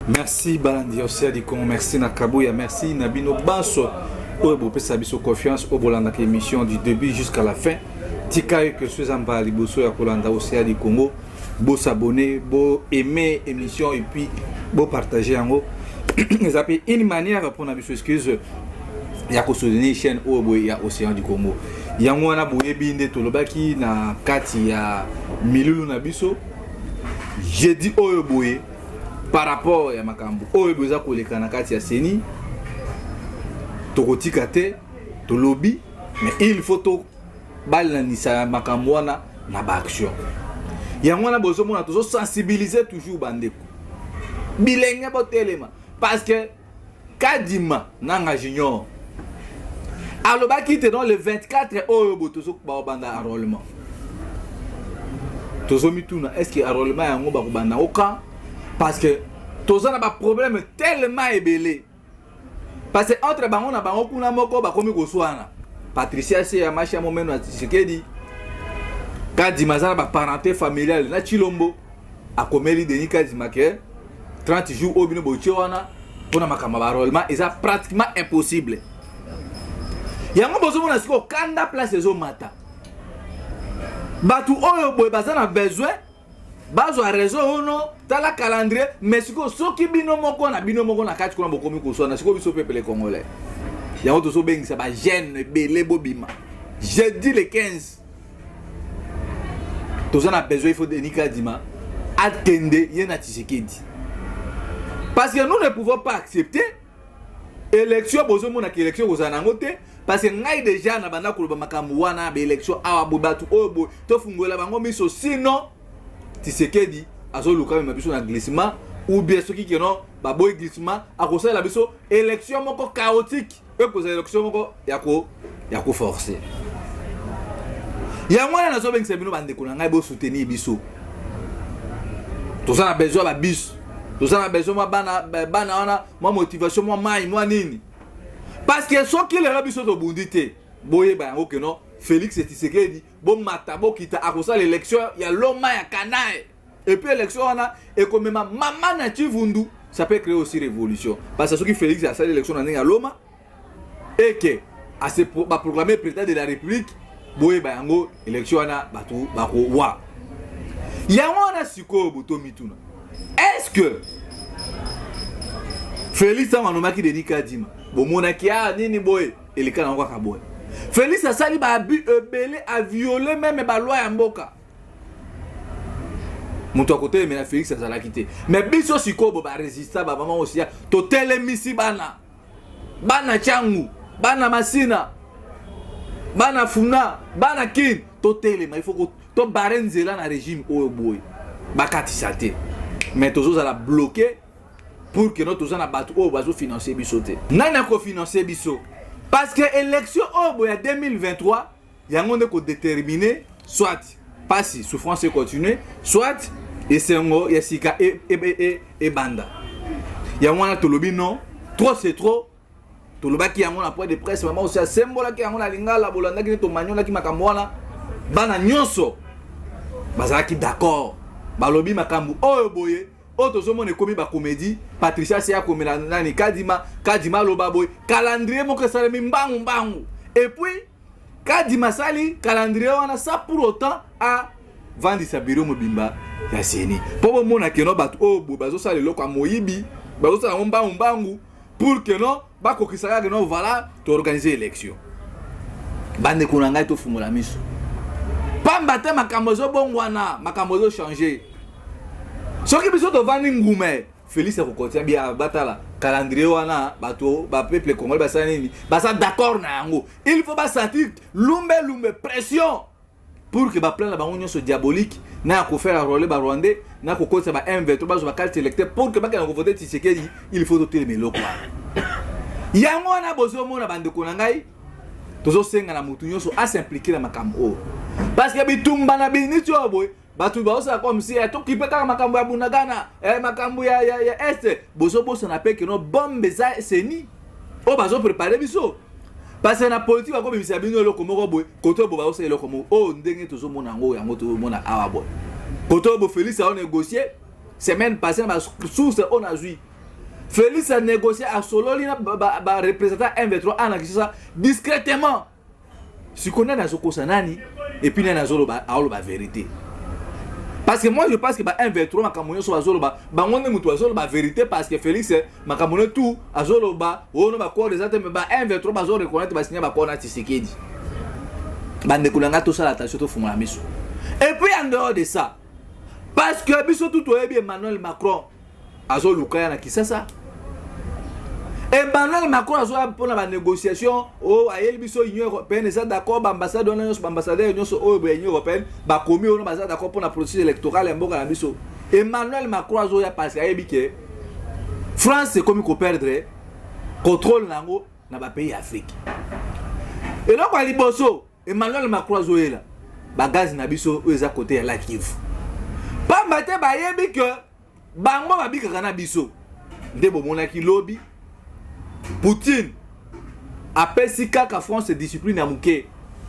Merci balandi ya Océan du Congo, merci na Kabuya, merci na bino banso oyo bopesa biso confiance oyo bolandaka émission du début jusqu'à la fin. Tika ye que soki eza mbala liboso ya kolanda Océan du Congo, bo s'abonner, bo aimer émission et puis bo partager yango. Eza mpe une manière mpona biso, excuse, ya kosoutenir chaîne oyo boye ya Océan du Congo. Yango wana boyebi nde tolobaki na kati ya milulu na biso jeudi oyo boye par rapport ya makambo oyo boye eza koleka na kati ya CENI. Tokotika te, tolobi, mais il faut tobalanisa makambo wana na baaction. Yango wana bozomona tozosensibiliser toujours bandeko bilenge botelema, parce que Kadima Nanga Junior alobaki te dans le 24 oyo bo tozobanda enrôlement. Tozomituna, est ce que enrôlement yango bakobanda yango quand? Parce que toza na baproblème tellement ebele, parce que entre bango na bango kuna moko bakomi koswana. Patricia se ya mashi ya momeno ya Tshisekedi, Kadima aza na baparenté familiale na Chilombo. Akomeli Denis Kadima ke 30 jours oyo bino botie wana mpona makambo ya baenrôlement eza pratiquement impossible. Yango bozomona sikoyo kanda place ezomata. Bato oyo boye baza na besoin bazwa raison ono tala calendrier, mais sikoyo soki bino moko na bino moko na kati kuna bokomi koswana, sikoyo biso peuple congolais? Yango tozobengisa bajeune ebele bobima jeudi le 15. Toza na besoin, il faut Denis Kadima akende, ye na Tshisekedi, parce que nous ne pouvons pas accepter élection. Bozomonaka élection kozala nango te, parce que ngai déjà na banda koloba makambo wana baélection awa boye. Bato oyo boye tofungolela bango miso, sinon Tshisekedi azoluka mema biso na glissement, ou bien soki keno baboyi glissement, akosalela biso élection moko chaotique oyo kozala élection moko ya koforcer. Yango wana nazobengisa bino, bandeko na ngai, bosoutenir biso. Toza na besoin ya babus, toza na besoin mwa bana, bana wana, mwa motivation, mwa mai, mwa nini, parce que soki lelo biso tobundi te, boyeba yango keno Félix Tshisekedi, bomata bokita, akosala élection ya loma ya kanae. Et puis élection wana ekomema mama na Chivundu, ça peut créer aussi révolution, parce que soki Félix asali élection na ndenge ya loma eke ase baproclame président de la République, boyeba yango, élection wana bato bakowa. Yango wana sikoyo botomituna, est ce que Félix ntango anomaki Denis Kadima, bomonaki a nini boye eleka nango kaka boye? Félix asali baabus ebele, aviole même baloi ya mboka. Moto akotelemela Félix azalaki te. Mais biso sikoyo bo barésista, bamama osia, totelemisi bana, bana Tshangu, bana Masina, bana Funa, bana Kine, totelema. Il faut tobarrer nzela na régime oyo boye bakatisa te, mais tozozala bloqué pour que no toza na bato oyo bazofinancer biso te. Nani akofinancer biso? Parce que élection oyo boye ya 2023, yango nde kodéterminer soit pasi, souffrance econtinue, soit esengo ya sika ebanda. Yango wana tolobi non, trop c'est trop. Tolobaki yango na point de presse, mama osi asembolaki yango na lingala, bolandaki nde tomanyolaki makambo wana. Bana nyonso bazalaki d'accord, balobi makambo oyo boye oyo tozomona ekomi bacomédie. Patricia se akomela nani Kadima, Kadima aloba boye, calendrier moko esalemi mbangu mbangu, et puis Kadima asali calendrier wana sans pour autant avandisa bureau mobimba ya CENI, mpo bomona keno bato oyo boye bazosala eloko ya moyibi, bazosala yango mbangu mbangu pour que non bakokisa kaka no voilà, toorganiser élection. Bandeko na ngai, tofungola miso, pamba te makambo ezobongwana, makambo ezochange. Soki biso tovandi ngume, Félix akokontinue bia batala calendrier wana. Bato bapeuple congolais basala nini? Baza d'accord na yango. Il faut basentir lumbe lumbe pression pour que baplan na bango nyonso diabolique na ya kofaire enrôler barwandais, na kokotisa ba M23, bazwa bacarte électeur pour que bakenda kovote Tshisekedi. Il faut totelema eloko wana. Yango wana bozomona, bandeko na ngai, tozosenga na motu nyonso as'impliquer na makambo oyo, parce que bitumba na biniti oyo boye bato bazosala comme si tokipe kaka makambo ya Bunagana, makambo ya Est. Bozobosana mpe keno bombe eza CENI oyo bazoprépare biso, parce que na politique bakobimisa bino eloko moko boye, kote oyo bo bazosala eloko moko oyo ndenge tozomona yango. Yango tozomona awa boye, kote oyo bo Félix aonégocie semaine passée na basource oyo nazwi. Félix a négocié, asololi na bareprésentant M23 a na Kinshasa discrètement. Sikoyo nani azokosa nani et puis nani azoloba, aoloba vérité? Parce que moi, je pense que ba M23, makambo nyonso bazoloba, bango nde moto azoloba vérité, parce que Félix, makambo ne tout azoloba oyo no baaccord eza te, mais ba M23 bazo reconnaître, basinya baaccord na Tshisekedi. Bandeko na ngai, tosala attention, tofungola miso. Et puis, en dehors de ça, parce que biso tu toyebi Emmanuel Macron azoluka ya na Kisasa. Emmanuel Macron azoya mpona banégociation oyo ayeli biso. Union européenne eza d'accord, baambassade wana nyonso, baambassadeur nyonso oyo boya Union européenne bakomi wana, baza d'accord mpona processus électoral ya mboka na biso. Emmanuel Macron azoya parce que ayebi ke France ekomi koperdre contrôle na yango na bapays ya Afrique. Eloko ya liboso Emmanuel Macron azoyela, bagaz na biso oyo eza côté ya lac Kivu, pamba te bayebi ke bango babikaka na biso. Nde bomonaki lobi Poutine apesi kaka France discipline ya moke.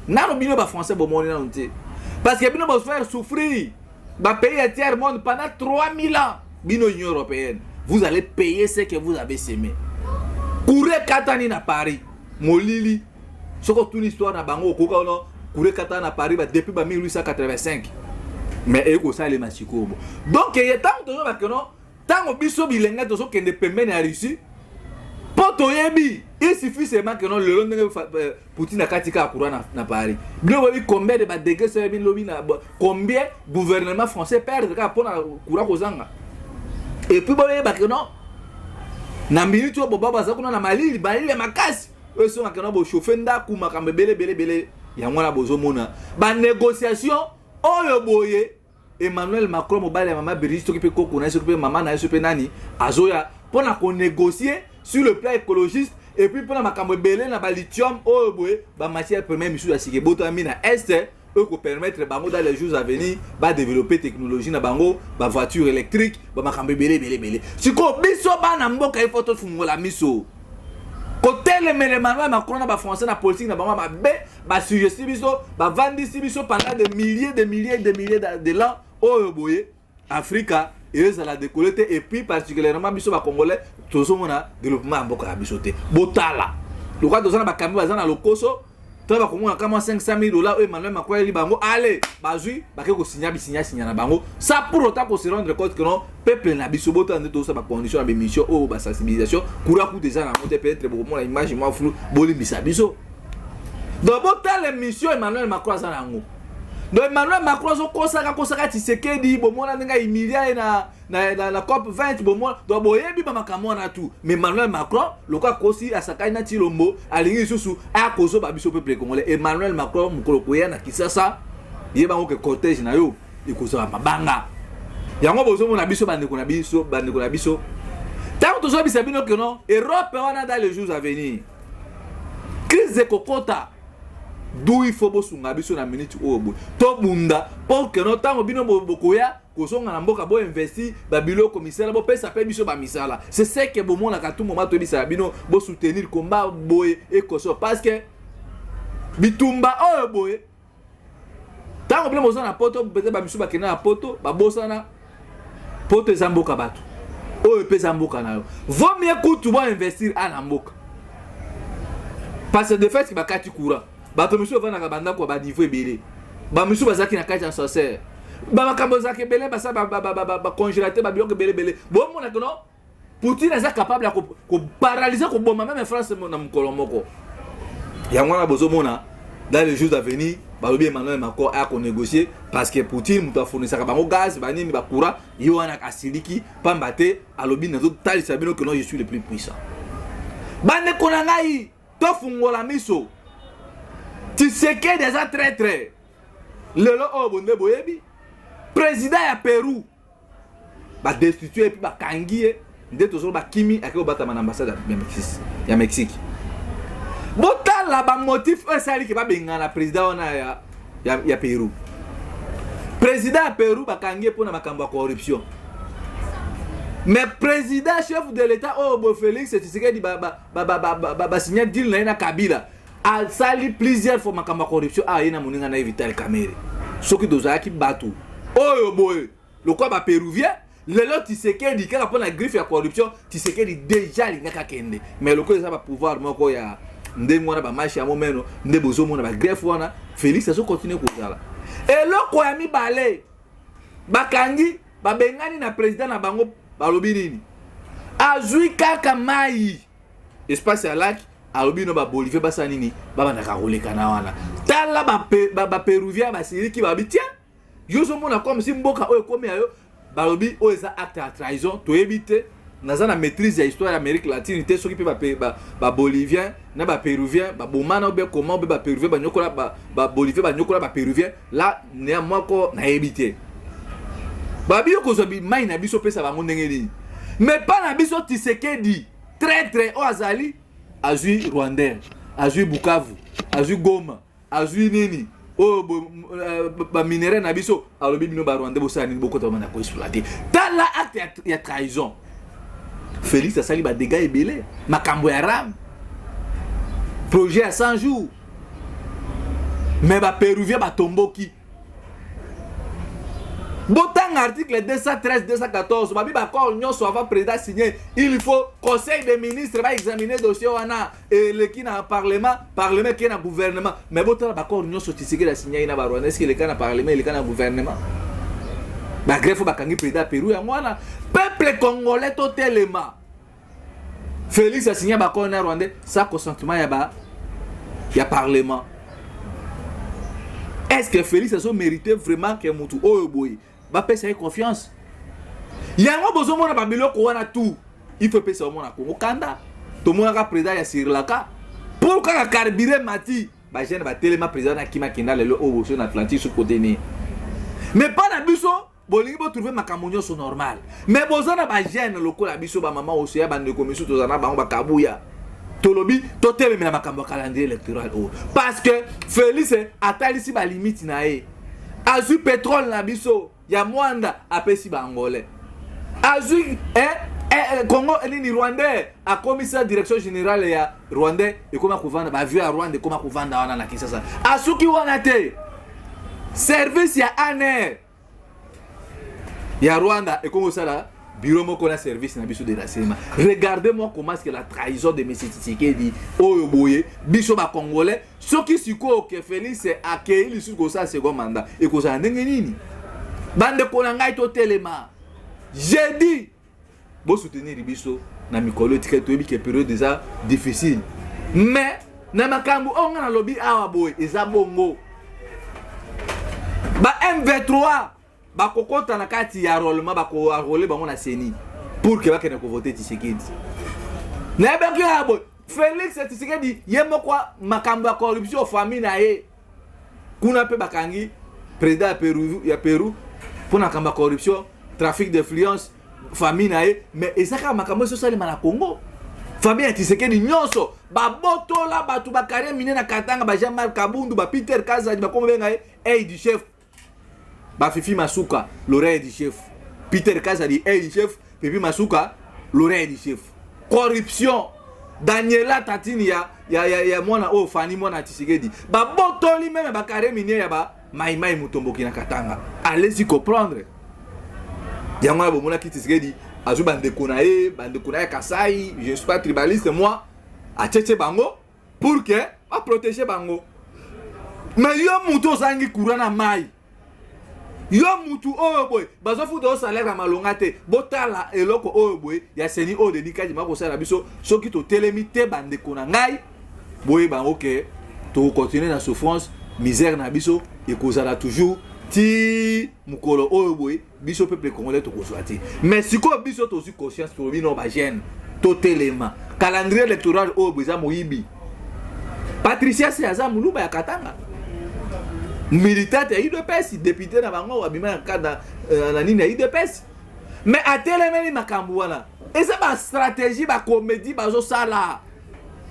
Nano bino bafrançais bomoni nano te, parce que bino bofaire souffrir bapays ya tiers monde pendant 3000 ans. Bino Union européenne, vous allez payer ce que vous avez semé. Courant ekatani na Paris, molili. Soki otuni histoire na bango, okoka ono courant ekatani na Paris ba depuis ba 1885, mais eye kosalema sikoyo bo. Donc eye ntango tozoba keno, ntango biso bilenge tozokende pembeni ya Russie, mpo toyebi, il suffit seulement que non, lelo ndenge Poutine akati kaka courant na Paris, bino boyebi combien de badégâts soyebi lobi na combien gouvernement français perdre kaka mpona courant kozanga. Et puis boyeba ke non, na minute oyo boba baza kuna na malili, malili ya makasi oyo esongaka no bochauffe ndako, makambo ebele ebele ebele. Yango wana bozomona banégociation oyo boye. Emmanuel Macron, mobali ya mama Brigitte, soki mpe koko na ye, soki mpe mama na ye, soki mpe nani, azoya mpona konégocier sur le plan écologiste et puis mpona makambo ebele na balithium oyo boye, bamatière première misusu ya sika ebotami na Est, oyo kopermettre bango dans les jours à venir badévelopper technologie na bango, bavoiture électrique, bamakambo ebele ebele ebele. Sikoyo biso bana mboka, il faut tofungola miso kotelemela Emmanuel Macron na bafrançais na politique na bango mabe. Basuggesti biso, bavandisi biso pendant des milliers de milliers de milliers de l'an oyo boye, Afrika ezala décollé te. Et puis particulièrement biso bacongolais, tozomona développement ya mboka ya biso te. Botala lokwa toza na bakambi baza na lokoso to bakomona kama 500 000 $ oyo Emmanuel Macron ayeli bango. Ale bazwi, bake kosinya bisinyasinya na bango, sans pour autant kose rendre compte que non, peuple na biso, botala nde tozosala bacondition na bémission oyo, basensibilisation. Courant kuta eza nango te, peut-être bokomona image mwa flou, bolimbisa biso. Donc botala émission Emmanuel Macron aza na yango. Donc Emmanuel Macron azokosaka kosaka Tshisekedi. Bomona ndenge ahumilia ye na COP 20. Bomona, donc boyebi bamakambo wana tu. Mais Emmanuel Macron, lokola akosi, asakani na Tshilombo, alingi lisusu akozoba biso peuple congolais. Emmanuel Macron, mokolo koya na Kisasa, yebango ke cortège na yo ekozala mabanga. Yango bozomona biso, bandeko na biso, bandeko na biso, ntango tozobisa bino ke non, Europe wana, dans les jours à venir, crise ekokota. Du il faut bosunga biso na minute oyo boye, tobunda mpo keno ntango bino bokoya kozonga na mboka, boinvestir babiloko, misala, bopesa mpe biso bamisala. C'est ce que bomonaka tout moment toyebisaka bino, bosoutenir combat boye ekoso, parce que bitumba oyo boye, ntango bino boza na Poto, peut-être bamisu bakende na Poto, babosana Poto eza mboka bato oyo mpe eza mboka na yo. Vaut mieux kutu boinvestir a na mboka, parce que de fait que bakati courant, bato misusu bavandaka bandako ya baniveau ebele, bamisusu bazalaki na kati ya ascenseur, bamakambo ezalaka ebele, basala bacongélateur, babiloko ebele ebele. Bomonaka no Poutine aza capable ya koparalyser, koboma même France na mokolo moko. Yango wana bozomona dans les jours à venir, balobi Emmanuel Macron aya konégocier, parce que Poutine moto afournisaka bango gaz, banini, bacourant. Ye wana asiliki, pamba te alobi: nazotalisa bino que non, je suis le plus puissant. Bandeko na ngai, tofungola miso. Tshisekedi aza traître. Lelo oyo bonde boyebi président ya Pérou badestitue, epuis bakangi ye. Nde tozolo bakimi, ake kobatama na ambassade ya Mexique. Botala bamotif oyo esaliki babengana président wana ya Pérou. Président ya Pérou bakangi ye mpona makambo ya corruption, mais président chef de l'État oyo bo Félix Tshisekedi basinya deal na ye na Kabila, asali plusieurs fois makambo ya corruption. Aye na moninga na ye Vital Kamerhe. Soki tozalaki bato oyo boye lokola bapéruvien, Lelo Tshisekedi kaka mpo na griffe ya corruption, Tshisekedi déjà alingaki akende, mais lokola eza bapouvoir moko ya ndenge wana, bamashi ya momeno nde bozomona bagreffe wana. Félix azocontinue kozala. Eloko ya mibale, bakangi, babengani na président na bango. Balobi nini? Azwi kaka mai, espace ya lac. Alobi no babolivien basala nini? Babandaka koleka na wana. Tala, bapéruvien basiliki, babi tia yo ozomona comme si mboka oyo ekomi ya yo. Balobi oyo eza acte ya trahison. Toyebi te, naza na maîtrise ya histoire ya Amérique latine te, soki mpe babolivien na bapéruvien babomana obe comment, obe bapéruvien banyokola babolivien, banyokola bapéruvien la ya moko, nayebi te. Babi yo kozwa mai na biso, opesa bango ndenge nini? Mais mpa na biso, Tshisekedi traître oyo azali, azwi Rwandair, azwi Bukavu, azwi Goma, azwi nini oyo, baminerai na biso. Alobi bino barwandais bosala nini? Bokota, bamanda koexploite. Tala acte ya trahison. Félix asali badégâts ebele, makambo ya RAM, projet ya 100 jours, mais bapéruvien batomboki. Botanga article 213, 214. Babi baaccord nyonso, avant président signé, il faut conseil des ministres baexamine dossier wana, eleki na parlement, parlement ekei na gouvernement. Mais botala baaccord nyonso Tshisekedi asignaki na barwanda, est-ce eleka na parlement, eleka na gouvernement? Bagreffe bakangi président ya Pérou, yango wana. Peuple congolais, totelema. Félix asigné baaccord na rwandais sans consentement ya ba ya parlement. Est ce que Félix azomérite vraiment ke motu oyo boye bapesa ye confiance? Yango bozomona babiloko wana tout, il faut epesa omona Kongo kanda. Tomonaka président ya Sri Lanka, pour kaka carburant mati, bajeune batelema, président akima, kenda. Lelo oyo boso na Atlantique soki kote nini. Mais mpa na biso, bolingi botrouve makambo nyonso normal, mais boza na bajeune lokola biso, bamama oso ya bandeko misusu, toza na bango bakabuya. Tolobi totelemela makambo ya calendrier électoral oyo, parce que Félix atalisi balimite na ye. Azwi pétrole na biso ya Mwanda, apesi baangolais. Azwi eh, Congo nini, rwandais, akomisa direction générale ya rwandais, ekoma kovanda, baavion ya Rwanda ekoma kovanda wana na Kinshasa. Asuki wana te, service ya ANR ya Rwanda ekomi kosala bureau moko na service na biso de renseignement. Regardez-moi comment est-ce que la trahison de M. Tshisekedi oyo boye. Biso bacongolais, soki sikoyo ke Félix akei lisusu kosala second mandat, ekozala ndenge nini? Bandeko na ngai, totelema. Jeudi, bosoutenir biso na mikolo etikali. Toyebi ke période eza difficile, mais na makambo oyo ngai nalobi awa boye, eza bongo. Ba M23 bakokɔta na kati ya enrôlement, bakoenrôle bango na CENI pour ke bakende kovote Tshisekedi. Nayebaki kaka boye, Félix Tshisekedi ye moko, makambo ya corruption, famille na ye kuna mpe bakangi président ya Pérou mpo na makambo ya corruption, trafic d'influence, famille na ye. Mais eza kaka makambo ezosalema na Congo. Famille ya Tshisekedi nyonso babotola bato bacarré minier na Katanga, ba Jean Marc Kabundu, ba Peter Kazadi, bakoma benga ye œil du chef, bafifi Masuka, l'oreille du chef. Peter Kazadi, œil du chef. Fifi Masuka, l'oreille du chef. Corruption. Daniela Tatini ya mwana oyo Fani, mwana ya Tshisekedi, babotoli même bacarré minier ya ba Maimai Mutomboki na Katanga. Allez-y comprendre. Yango wana bomonaki Tshisekedi azwi bandeko na ye, bandeko na ye Kasai. Je ne suis pas tribaliste, moi. Atietie bango pour que baprotege bango. Mais yo mutu ozangi courant na mai, yo mutu oyo boye bazofuta yo salaire ya malonga te. Botala eloko oyo boye ya CENI oyo Denis Kadima kosala biso. Soki totelemi te, bandeko na ngai, boyeba yango ke tokokontinue na souffrance, misère na biso ekozala toujours ti mokolo oyo boye biso peuple congolais tokozwa te. Mais sikoyo biso tozwi conscience, tolobi no bajeune totelema. Calendrier électoral oyo boye eza moyibi. Patricia se aza moluba ya Katanga, militante ya UDPS, député na bango, abima ya na, na nini ya UDPS, mais atelemeli makambo wana. Eza bastratégie, bacomédie bazosala.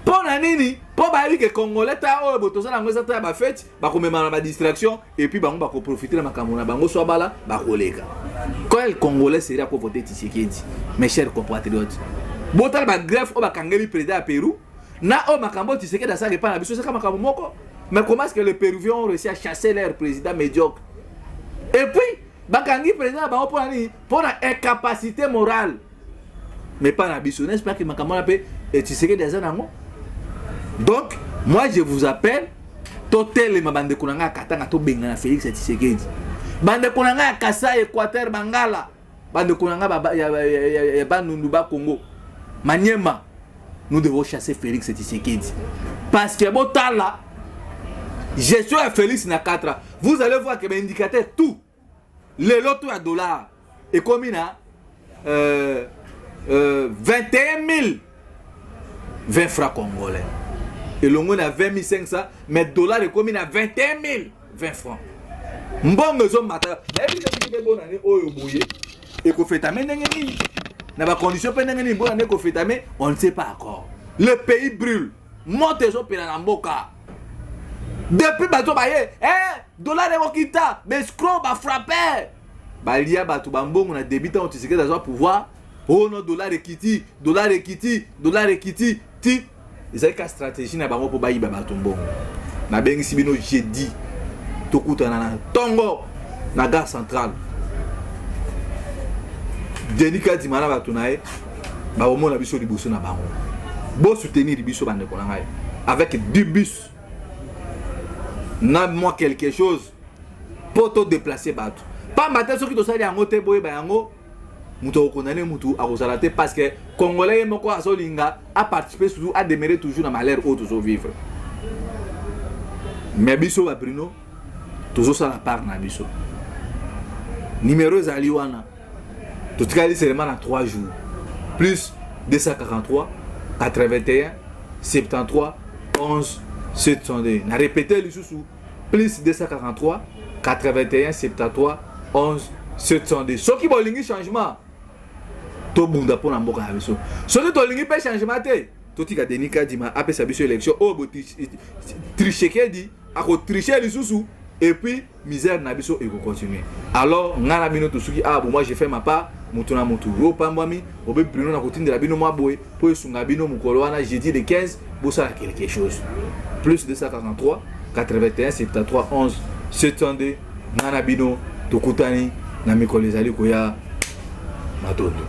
Mpo na nini? Mpo bayebi ke congolais ta oyo boye tozala yango, eza ta ya bafete, bakomema na badistraction et puis bango bakoprofite na makambo na bango, so bala bakoleka. Quel congolais serait akovote Tshisekedi? Mes chers compatriotes, botala bagreffe oyo bakangeli président ya Pérou na oyo makambo oyo Tshisekedi asalaka epai na biso, ezaka makambo moko. Mais comment est-ce que les Péruviens ont réussi à chasser leur président médiocre? Et puis Bakangi président na bango mpo na nini? Mpo na incapacité morale. Mais pas na biso, n'est-ce pas que makambo wana mpe eh, Tshisekedi aza nango? Donc moi, je vous appelle, totelema, bandeko na ngai ya Katanga, tobengana Félix ya Tshisekedi. Bandeko na ngai ya Kasai, Équateur, Bangala, bandeko na ngai ya Bandundu, Bakongo, Maniema, nous devons chasser Félix Tshisekedi, parce que botala gestion ya Félix na 4 ans, vous allez voir que baindicateur tout lelo to ya dollar ekomi na 21 000 20 francs congolais, elongo na 20 500, mais dollar ekomi na 21 000 20 francs. Mbongo ezomata. Nayebi te soki mpe bonane oyo boye ekofetame ndenge nini, na bacondition mpe ndenge nini bonane ekofetame, on ne sait pas encore. Le pays brûle, moto ezopela na mboka depuis bato baye. Eh, dollar ekokita, baescrocs, bafrappeurs balia bato bambongo na début. Ntango Tshisekedi azwa pouvoir, oh non, dollar ekiti, dollar ekiti, dollar ekiti ti ezali ka stratégie na bango mpo bayiba bato mbongo. Nabengisi bino jeudi, tokutana na ntongo na gare centrale. Denis Kadima na bato na ye bakomona biso liboso na bango. Bosoutenir biso, bandeko na ngai, avec du bus na mwa quelque chose mpo todéplacer bato. Pamba te soki tosali yango te, boyeba yango, moto akokondane, motu akozala te, parce que Congolais ye moko azolinga aparticiper surtout, ademeurer toujours na malheur oyo tozovivre. Mais biso babrino tozosala part na biso. Numéro ezali wana, totikali seulement na 3 jours: plus 243 81 73 11 702. Na répété lisusu: plus 243 81 73 11 702. Soki bolingi changement, tobunda mpo na mboka na biso. Soki tolingi mpe changement te, totika Denis Kadima apesa biso élection oyo Tshisekedi akotricher lisusu et puis misère na biso ekocontinue. Alors ngai na bino tosuki awa. Bon, moi, j'ai fait ma part. Moto na motu oyo opambwami obe Bruno na kotindela bino mwa boye mpo esunga bino mokolo wana jeudi le 15, bosala quelque chose. Plus 243 81 73 11 702. Ngai na bino tokutani na mikolo ezali koya. Matondo.